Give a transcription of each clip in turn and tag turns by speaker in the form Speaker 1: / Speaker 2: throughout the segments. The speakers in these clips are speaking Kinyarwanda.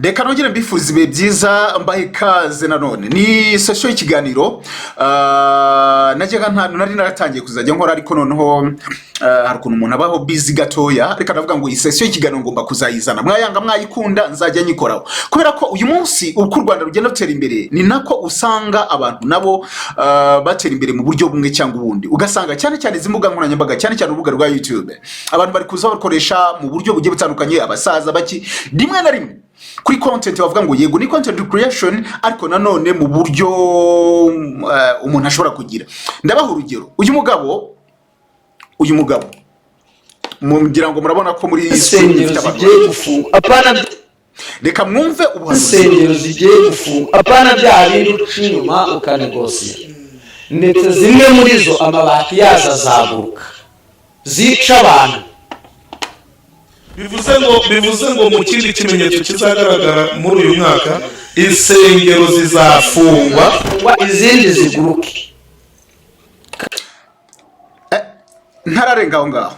Speaker 1: Reka nongere mbifuza ibihe byiza, mbahe ikaze nanone. Ni session y'ikiganiro najyaga nari naratangiye kuzajya nkora, ariko noneho hari ukuntu umuntu abaho busy gatoya. Reka ndavuga ngo iyi session y'ikiganiro ngomba kuzayizana, mwayanga mwayikunda nzajya nyikoraho, kubera ko uyu munsi uko u Rwanda rugenda rutera imbere ni nako usanga abantu nabo batera imbere mu buryo bumwe cyangwa ubundi. Ugasanga cyane cyane izi mbuga nkoranyambaga, cyane cyane urubuga rwa YouTube, abantu bari kuza bakoresha mu buryo bugiye butandukanye, abasaza baki rimwe na rimwe kuri content bavuga ngo yego ni content creation, ariko nanone mu buryo umuntu ashobora kugira. Ndabaha urugero, uyu mugabo mugira ngo murabona ko muri screen
Speaker 2: Insengero
Speaker 1: ifite abantu
Speaker 2: zigiye
Speaker 1: babiri.
Speaker 2: gufungwa, apana
Speaker 1: Reka mwumve ubuhanuzi.
Speaker 2: Insengero zigiye gufungwa, apana bya bindi uca inyuma ukanegosiya. Ndetse zimwe muri zo amabati yazo azaguruka zica abantu.
Speaker 3: Bivuze ngo mu kindi kimenyetso kizagaragara muri uyu mwaka, insengero zizafungwa,
Speaker 2: izindi ziguruke.
Speaker 1: Ntararenga aho ngaho,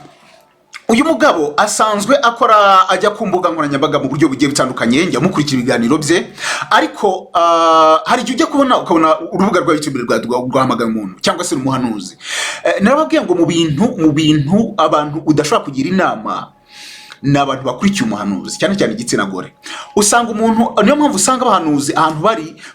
Speaker 1: uyu mugabo asanzwe akora, ajya ku mbuga nkoranyambaga mu buryo bugiye butandukanye, njya mukurikira ibiganiro bye. Ariko hari igihe ujya kubona ukabona urubuga rwa YouTube rwahamagaye umuntu cyangwa se umuhanuzi. Narababwiye ngo mu bintu abantu udashobora kugira inama ni abantu bakurikiye umuhanuzi, cyane cyane igitsina gore. Usanga umuntu, niyo mpamvu usanga abahanuzi ahantu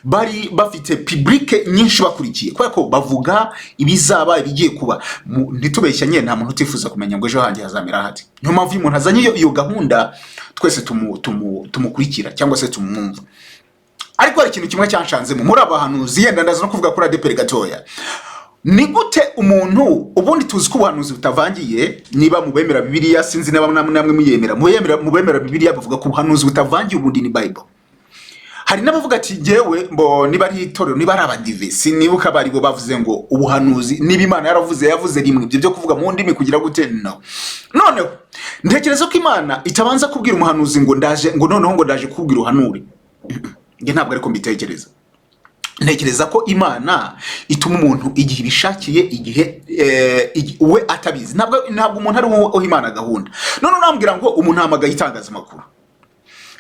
Speaker 1: bari bafite public nyinshi bakurikiye, kubera ko bavuga ibizaba, ibigiye kuba. Ntitubeshyanye, nta muntu utifuza kumenya ngo ejo hanjye hazamera hate. Niyo mpamvu iyo umuntu azanye iyo gahunda twese tumukurikira cyangwa se tumwumva. Ariko hari ikintu kimwe cyanshanzemo muri aba bahanuzi, yenda ndaza no kuvuga kuri ADEPR gatoya. Ni gute umuntu, ubundi tuzi ko ubuhanuzi butavangiye, niba mu bemera Bibiliya, sinzi niba namwe muyemera, mu bemera Bibiliya bavuga ko ubuhanuzi butavangiye ubundi ni Bible. Hari n'abavuga ati ngewe mbo niba ari itorero, niba ari Abadive, sinibuka, bari bo bavuze ngo ubuhanuzi niba Imana yaravuze, yavuze rimwe. Ibyo byo kuvuga mu ndimi kugira gute, no noneho ntekereza ko Imana itabanza kubwira umuhanuzi ngo ndaje, ngo noneho ngo ndaje kubwira uhanure. Njye ntabwo ariko mbitekereza. Ntekereza ko Imana ituma umuntu igihe ibishakiye, igihe we atabizi. Ntabwo umuntu ari we uha Imana gahunda. None urambwira ngo umuntu ahamagaye itangazamakuru,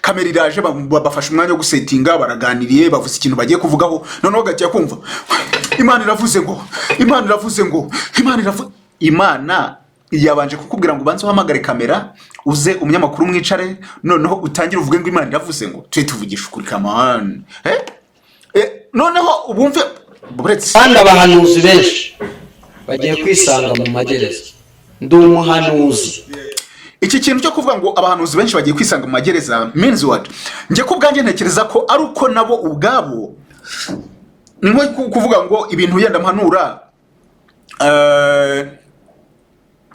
Speaker 1: kamera iraje, bafashe umwanya wo gusetinga, baraganiriye, bavuze ikintu bagiye kuvugaho, noneho gatiya kumva Imana iravuze ngo, Imana iravuze ngo, Imana iravuze. Imana yabanje kukubwira ngo ubanze uhamagare kamera, uze umunyamakuru mwicare, noneho utangire uvuge ngo Imana iravuze ngo? Tujye tuvugisha ukuri, come on. Noneho ubumve buretse.
Speaker 2: Kandi abahanuzi benshi bagiye kwisanga mu magereza. Ndi umuhanuzi.
Speaker 1: Iki kintu cyo kuvuga ngo abahanuzi benshi bagiye kwisanga mu magereza means what? Njye ku bwanjye ntekereza ko ari uko nabo ubwabo ni nko kuvuga ngo ibintu yenda mpanura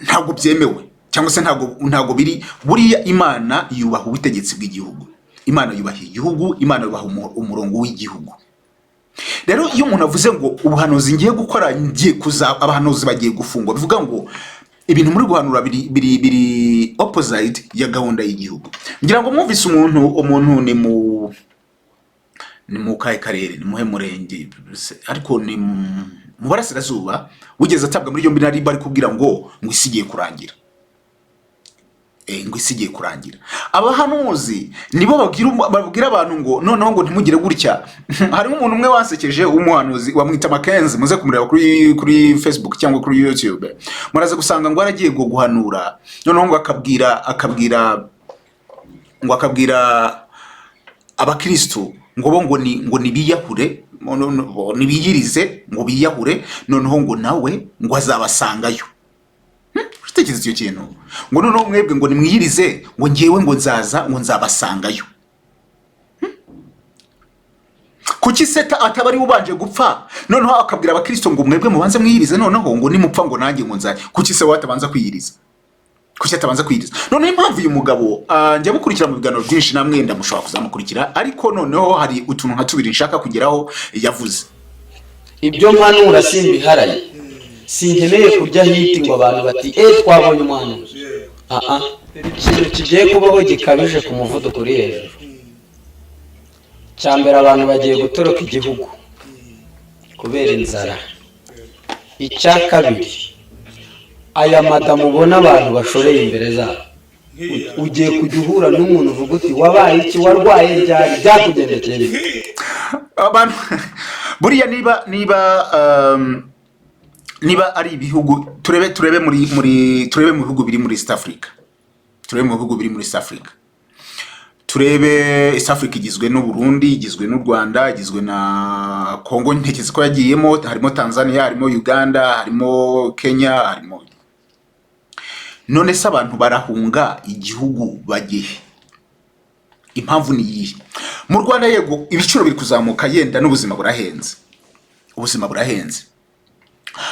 Speaker 1: ntabwo byemewe cyangwa se ntabwo biri. Buriya Imana yubaha ubutegetsi bw'igihugu, Imana yubaha igihugu, Imana yubaha umurongo w'igihugu. Rero iyo umuntu avuze ngo ubuhanuzi ngiye gukora, ngiye kuza, abahanuzi bagiye gufungwa, bivuga ngo ibintu muri guhanura biri opposite ya gahunda y'igihugu. Ngira ngo mwumvise umuntu ni mu kahe karere, ni muhe murenge, ariko ni mu burasirazuba, wigeze atabwa muri yombi nari bari kubwira ngo isi igiye kurangira, ngo isi igiye kurangira. Abahanuzi nibo babwira abantu ngo noneho ngo ntimugire gutya. Harimo umuntu umwe wansekeje w'umuhanuzi wamwita Makenzi, muze kumureba kuri Facebook cyangwa kuri YouTube, muraza gusanga ngo yaragiye ngo guhanura, noneho ngo akabwira abakristu ngo bo ngo nibiyahure, nibiyirize, ngo biyahure, noneho ngo nawe ngo azabasangayo. Utekereza icyo kintu, ngo noneho mwebwe ngo nimwiyirize, ngo ngewe ngo nzaza, ngo nzabasangayo. Kuki seta ataba ari we ubanje gupfa, noneho akabwira abakristo ngo mwebwe mubanze mwiyirize, noneho ngo nimupfa ngo nanjye ngo nzaye? Kuki se we atabanza kwiyiriza? Kuki atabanza kwiyiriza? Noneho impamvu uyu mugabo njya mukurikira mu biganiro byinshi, namwe ndamushobora kuzamukurikira, ariko noneho hari utuntu nka tubiri nshaka kugeraho yavuze.
Speaker 2: Ibyo mpanura simbiharaye, sinkeneye kurya hit ngo abantu bati eee, twabonye umuhanuzi. Aha ikintu kigiye kubaho gikabije ku muvuduko uri hejuru. Cya mbere, abantu bagiye gutoroka igihugu kubera inzara. Icya kabiri, aya madamu ubona abantu bashoreye imbere zabo. Ugiye kujya uhura n'umuntu uvuga uti: "Wabaye iki? Warwaye ryari? Byakugendekeye bite?"
Speaker 1: Abantu buriya niba ari ibihugu, turebe muri turebe mu bihugu biri muri East Africa, turebe mu bihugu biri muri East Africa, turebe East Africa igizwe n'u Burundi, igizwe n'u Rwanda, igizwe na Congo, ntekereza ko yagiyemo, harimo Tanzania, harimo Uganda, harimo Kenya, harimo. None se abantu barahunga igihugu bagihe? Impamvu ni iyihe? Mu Rwanda, yego, ibiciro biri kuzamuka, yenda n'ubuzima burahenze, ubuzima burahenze,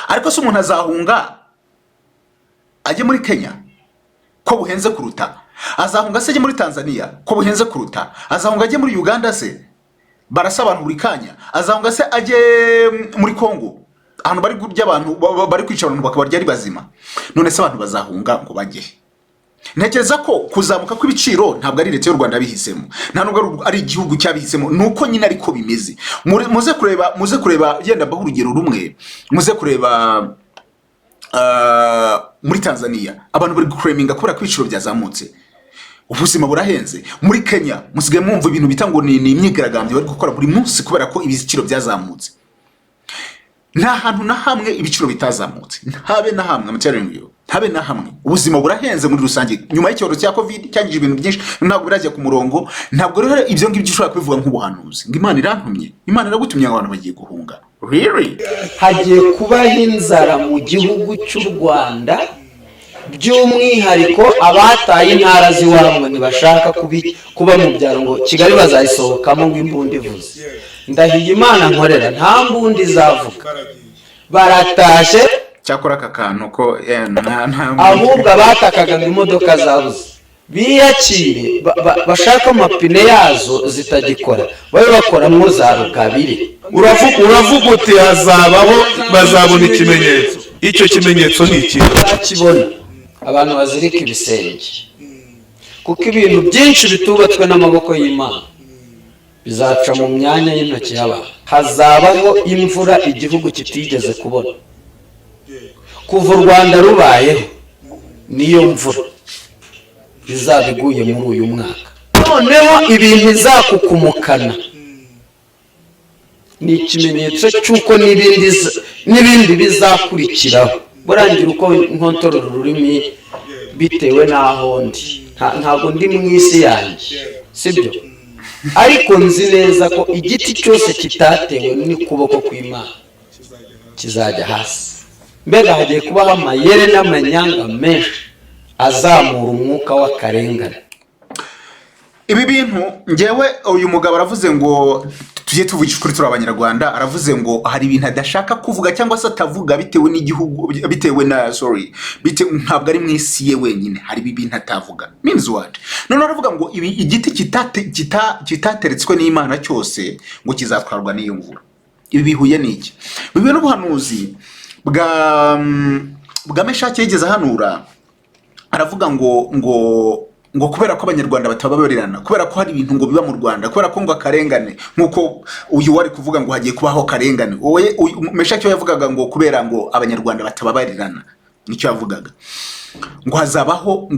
Speaker 1: ariko se umuntu azahunga ajye muri Kenya ko buhenze kuruta? Azahunga se ajye muri Tanzania ko buhenze kuruta? Azahunga ajye muri Uganda se barasa abantu buri kanya? Azahunga se ajye muri Congo ahantu bari kurya abantu, bari kwica abantu bakabarya ari bazima? None se abantu bazahunga ngo bajye he? Ntekereza ko kuzamuka kw'ibiciro ntabwo ari leta y'u Rwanda yabihisemo, nta nubwo ari igihugu cyabihisemo, ni uko nyine ariko bimeze. Muze kureba, yenda mbaho urugero rumwe, muze kureba muri Tanzania abantu bari gukureminga kubera ko ibiciro byazamutse, ubuzima burahenze. Muri Kenya musigaye mwumva ibintu bita ngo ni imyigaragambyo bari gukora buri munsi kubera ko ibiciro byazamutse. Nta hantu na hamwe ibiciro bitazamutse, ntabe na hamwe. I'm telling you, ntabe na hamwe. Ubuzima burahenze muri rusange nyuma y'icyorezo cya COVID cyangije ibintu byinshi, ntabwo birajya ku murongo. Ntabwo rero ibyo ngibyo ushobora kubivuga nk'ubuhanuzi ngo Imana irantumye, Imana iragutumye ngo abantu bagiye guhunga. Really?
Speaker 2: Hagiye kubaho inzara mu gihugu cy'u Rwanda, by'umwihariko abataye intara z'iwabo ngo ntibashaka kuba mu byaro, ngo Kigali bazayisohokamo ngo imbunda ivuze. Ndahiye Imana nkorera, nta mbunda izavuga, baratashye.
Speaker 1: Cyakora aka kantu ko nta
Speaker 2: Ahubwo abatakaga ngo imodoka zabuze biyakire, bashake amapine yazo zitagikora, babe bakoramo za rugabire.
Speaker 3: Uravuga uti hazabaho, bazabona ikimenyetso. Icyo kimenyetso ni iki?
Speaker 2: Bakibona abantu bazirika ibisenge, kuko ibintu byinshi bitubatswe n'amaboko y'Imana bizaca mu myanya y'intoki y'abantu. Hazabaho imvura igihugu kitigeze kubona kuva u Rwanda rubayeho, niyo mvura izaba iguye muri uyu mwaka. Noneho ibintu izakukumukana ni ikimenyetso cy'uko n'ibindi bizakurikiraho. Burangira uko nkontorora ururimi bitewe n'aho ndi. Ntabwo ndi mu isi yanjye, sibyo? Ariko nzi neza ko igiti cyose kitatewe n'ukuboko kw'Imana kizajya hasi. Mbega hagiye kubaho amayere n'amanyanga menshi azamura umwuka w'akarengane.
Speaker 1: Ibi bintu ngewe, uyu mugabo aravuze ngo tujye tuvugisha ukuri, turi Abanyarwanda. Aravuze ngo hari ibintu adashaka kuvuga cyangwa se atavuga bitewe n'igihugu, bitewe na, sorry, ntabwo ari mu isi ye wenyine, hari ibi bintu atavuga. Means what? Noneho aravuga ngo ibi igiti kitateretswe n'Imana cyose ngo kizatwarwa n'iyo mvura. Ibi bihuye n'iki? Bihuye n'ubuhanuzi bwa Meshaki yigeze ahanura, aravuga ngo kubera ko Abanyarwanda batababarirana, kubera ko hari ibintu ngo biba mu Rwanda, kubera ko ngo akarengane, nk'uko uyu wari kuvuga ngo hagiye kubaho akarengane. Wowe Meshaki we yavugaga ngo kubera ngo Abanyarwanda batababarirana, nicyo yavugaga, ngo hazabaho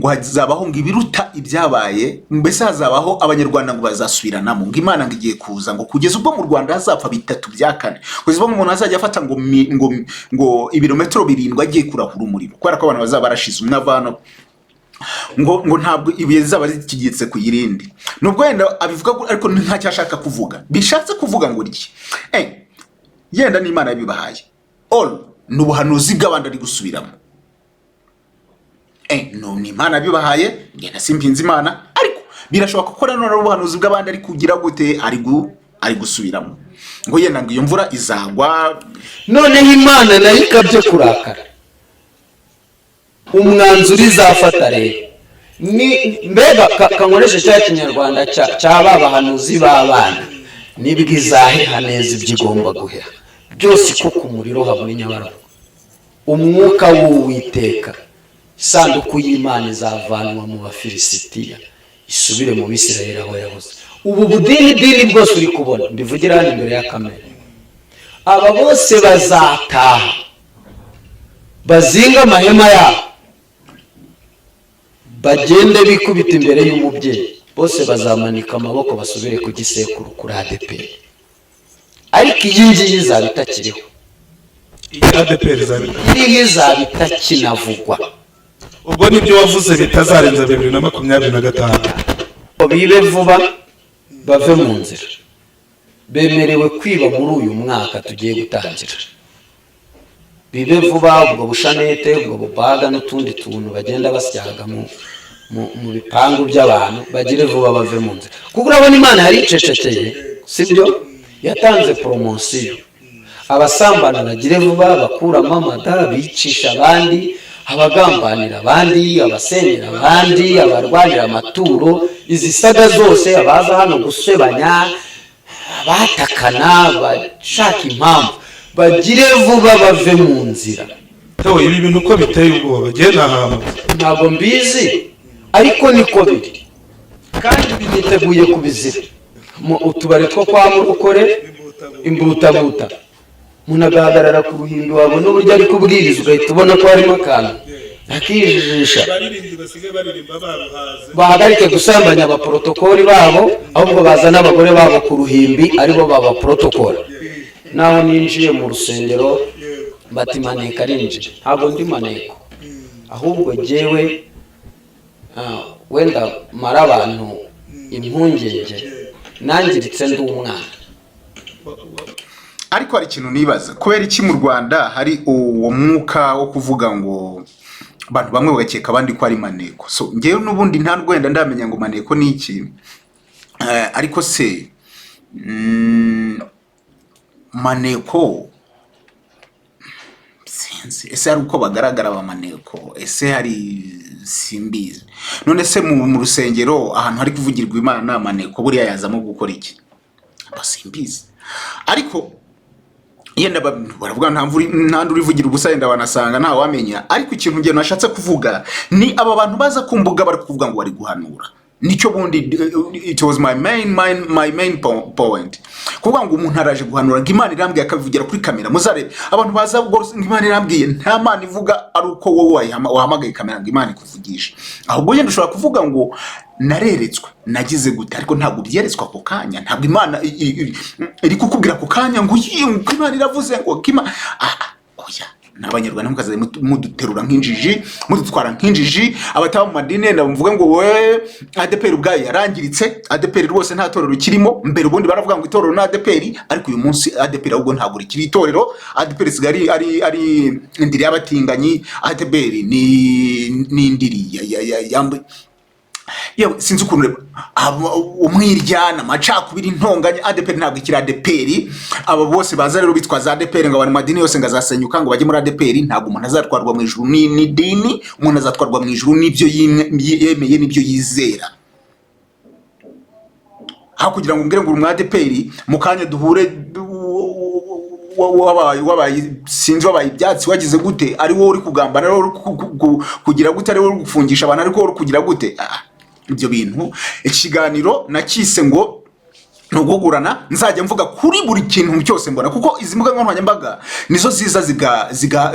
Speaker 1: ngo ibiruta ibyabaye, mbese hazabaho Abanyarwanda ngo bazasubiranamo, ngo Imana ngo igiye kuza, ngo kugeza ubwo mu Rwanda hazapfa bitatu bya kane, kugeza ubwo umuntu azajya afata ngo ibirometero 7 agiye kurahura umuriro, kubera ko abantu bazaba barashize, umwe ava hano, ngo ntabwo ibuye rizaba rikigitse ku yirindi. Nubwo wenda abivuga ariko ntacyo ashaka kuvuga, bishatse kuvuga ngo iki? Yenda n'Imana yabibahaye, all ni ubuhanuzi bw'abandi ari gusubiramo. No ni Imana yabibahaye, ngenda simpinze Imana, ariko birashoboka ko nanone ari ubuhanuzi bw'abandi ari kugira gute, ari gusubiramo, ngo yenda ngo iyo mvura izagwa.
Speaker 2: Noneho Imana nayo ikabye kurakara, umwanzuro izafata rero ni mbega kankoreshe cya Kinyarwanda cya ba bahanuzi b'abana, nibwo izaheha neza ibyo igomba guheha byose, kuko umuriro habona Nyabarongo, umwuka w'Uwiteka, isanduku y'Imana izavanwa mu Bafilisitiya isubire mu Bisirayeli aho yahoze. Ubu budini dini bwose uri kubona, mbivugira hano imbere ya kamera, aba bose bazataha bazinga amahema yabo. Bagende bikubita imbere y'umubyeyi, bose bazamanika amaboko basubire ku gisekuru, kuri ADEPR. Ariko iyi ngiyi izaba itakiriho.
Speaker 3: Iyi ADEPR izaba
Speaker 2: Iriho izaba itakinavugwa.
Speaker 3: Ubwo nibyo wavuze bitazarenza 2025.
Speaker 2: Bibe vuba, bave mu nzira. Bemerewe kwiba muri uyu mwaka tugiye gutangira. Bibe vuba, ubwo bushanete, ubwo bubaga n'utundi tuntu bagenda basyaga mu bipangu by'abantu, bagire vuba bave mu nzira, kuko urabona Imana yari icecekeye, sibyo? Yatanze poromosiyo. Abasambana bagire vuba bakuramo amada, bicisha abandi, abagambanira abandi, abasengera abandi, abarwanira amaturo, izi saga zose, abaza hano gusebanya, abatakana bashaka impamvu, bagire vuba bave mu nzira.
Speaker 3: Theo, ibi bintu uko biteye ubwoba, ngewe nahamutse.
Speaker 2: Ntabwo mbizi, ariko niko biri, kandi niteguye kubizira. Mu utubari two kwa Murokore, imbutabuta, umuntu agahagarara ku ruhimbi, wabona uburyo ari kubwiriza ugahita ubona ko harimo akantu, akijijisha.
Speaker 3: Abaririmbyi basigaye baririmba baruhaze.
Speaker 2: Bahagarike gusambanya abaporotokoli babo, ahubwo bazane abagore babo ku ruhimbi, aribo babaporotokora. Naho ninjiye mu rusengero bati: "Maneko arinjiye." Ntabwo ndi maneko, ahubwo jyewe wenda mara abantu impungenge, nangiritse ndi umwana.
Speaker 1: Ariko hari ikintu nibaza: kubera iki mu Rwanda hari uwo mwuka wo kuvuga ngo abantu bamwe bagakeka abandi ko ari maneko? So ngewe n'ubundi nta wenda ndamenya ngo maneko ni iki. Ariko se maneko sinzi, ese hari uko bagaragara abamaneko? Ese hari, simbizi. None se mu rusengero, ahantu hari kuvugirwa Imana, maneko buriya yazamo gukora iki? Aba simbizi, ariko yenda baravuga nta mvura nta nduru ivugira ubusa, yenda wanasanga nta wamenya. Ariko ikintu njye nashatse kuvuga ni aba bantu baza ku mbuga bari kuvuga ngo bari guhanura. Nicyo bundi it was my main point, kuvuga ngo umuntu araje guhanura ngo Imana irambwiye, akabivugira kuri kamera. Muzarebe abantu baza rwose ngo Imana irambwiye. Nta Mana ivuga ari uko wowe wahamagaye kamera ngo Imana ikuvugishe. Ahubwo yenda ushobora kuvuga ngo nareretswe, nagize gute, ariko ntabwo byeretswe ako kanya. Ntabwo Imana iri kukubwira ako kanya ngo "Yi, ngo Imana iravuze ngo ah, oya." N'Abanyarwanda mukaza muduterura nk'injiji, mudutwara nk'injiji. Abataba mu madini yenda muvuge ngo wowe ADEPR ubwayo yarangiritse. ADEPR rwose nta torero rikirimo. Mbere ubundi baravuga ngo itorero ni ADEPR, ariko uyu munsi ADEPR ahubwo ntabwo rikiri itorero. ADEPR isigaye ari indiri y'abatinganyi. ADEPR ni indiri ya yewe sinzi ukuntu umwiryana, amacakubiri, intonganya. ADEPR ntabwo ikiri ADEPR. Abo bose baza rero bitwaza ADEPR ngo abantu madini yose ngo azasenyuka ngo bajye muri ADEPR, ntabwo umuntu azatwarwa mu ijuru n'idini. Umuntu azatwarwa mu ijuru n'ibyo yemeye n'ibyo yizera, aho kugira ngo umbwire ngo uri umu ADEPR, mu kanya duhure wabaye sinzi, wabaye ibyatsi, wagize gute, ari wowe uri kugambana, ari wowe uri kugira gute, ari wowe uri gufungisha abantu, ariko wowe uri kugira gute? Ah, ibyo bintu, ikiganiro nakise ngo ni uguhugurana. Nzajya mvuga kuri buri kintu cyose mbona, kuko izi mbuga nkoranyambaga nizo ziza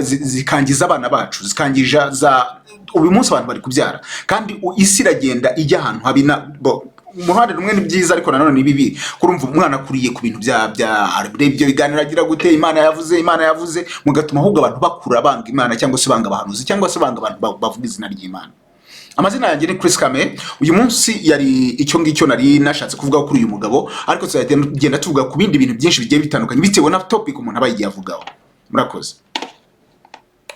Speaker 1: zikangiza abana bacu, zikangiza za uyu munsi abantu bari kubyara, kandi isi iragenda ijya ahantu habi. Na bo mu ruhande rumwe ni byiza, ariko nanone ni bibi. Kurumva umwana akuriye ku bintu bya ibyo biganiro, agira gute, Imana yavuze, Imana yavuze, mugatuma ahubwo abantu bakura banga Imana, cyangwa se banga abahanuzi, cyangwa se banga abantu bavuga izina ry'Imana. Amazina yanjye ni Chris Kame. Uyu munsi yari icyo ngicyo nari nashatse kuvuga kuri uyu mugabo, ariko tuzagenda tuvuga ku bindi bintu byinshi bigiye bitandukanye bitewe na topic umuntu aba yigiye avugaho. Murakoze.